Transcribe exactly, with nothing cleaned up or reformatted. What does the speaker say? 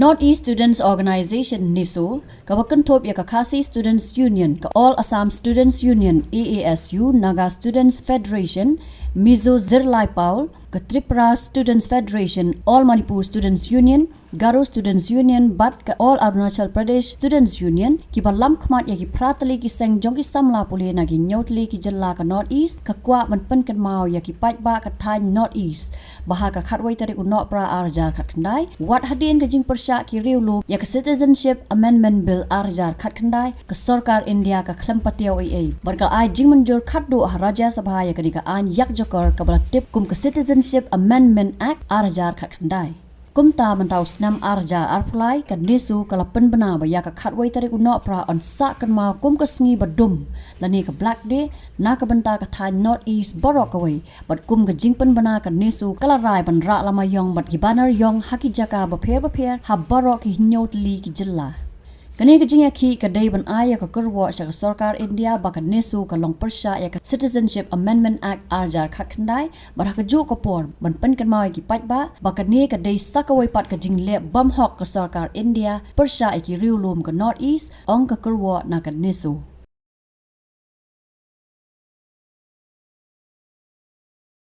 North East Students Organisation, NESO, kaba kynthup ïa ka Khasi Students Union, ka All Assam Students Union, A A S U, Naga Students Federation, Mizo Zirlai Pawl, ka Tripura Students Federation, All Manipur Students Union, Garo Students Union bad ka All Arunachal Pradesh Students Union, kiba lam khmat ïa ki phra tylli ki seng jong ki samla pule na ki hynñiew tylli ki jylla ka North East, ka kwah ban pynkynmaw ïa ki paidbah ka thaiñ North East ba ha ka khatwei tarik u Nohprah ar hajar khatkhyndai, wat hadien ka jingpyrshah ki riewlum ïa ka Citizenship Amendment Bill ar hajar khatkhyndai, ka sorkar India ka khlem patiew ei ei bad ka ai jingmynjur khatduh ha Rajya Sabha ïa kane ka aiñ ïakjakor kaba la tip kum ka Citizenship Amendment Act ar hajar khatkhyndai. Kumta mynta u snem ar hajar arphew lai, ka NESO ka la pynbna ba ïa ka khatwei tarik u Nohprah yn sah kynmaw kum ka sngi ba dum lane ka Black Day na ka bynta ka thaiñ North East baroh kawei, bad kum ka jingpynbna ka NESO ka la rai ban rah lama ïong bad ki banner ïong ha ki jaka bapher bapher ha baroh ki hynñiew tylli ki jylla. Kane ka jingïakhih ka dei ban ai ïa ka kyrwoh sha ka sorkar India ba ka NESO ka long pyrshah ïa ka Citizenship Amendment Act ar hajar khatkhyndai, bad ha kajuh ka por ban pynkynmaw ïa ki paidbah ba kane ka dei sa kawei pat ka jingleh bymhok ka sorkar India pyrshah ïa ki riewlum ka North East, ong ka kyrwoh na ka NESO.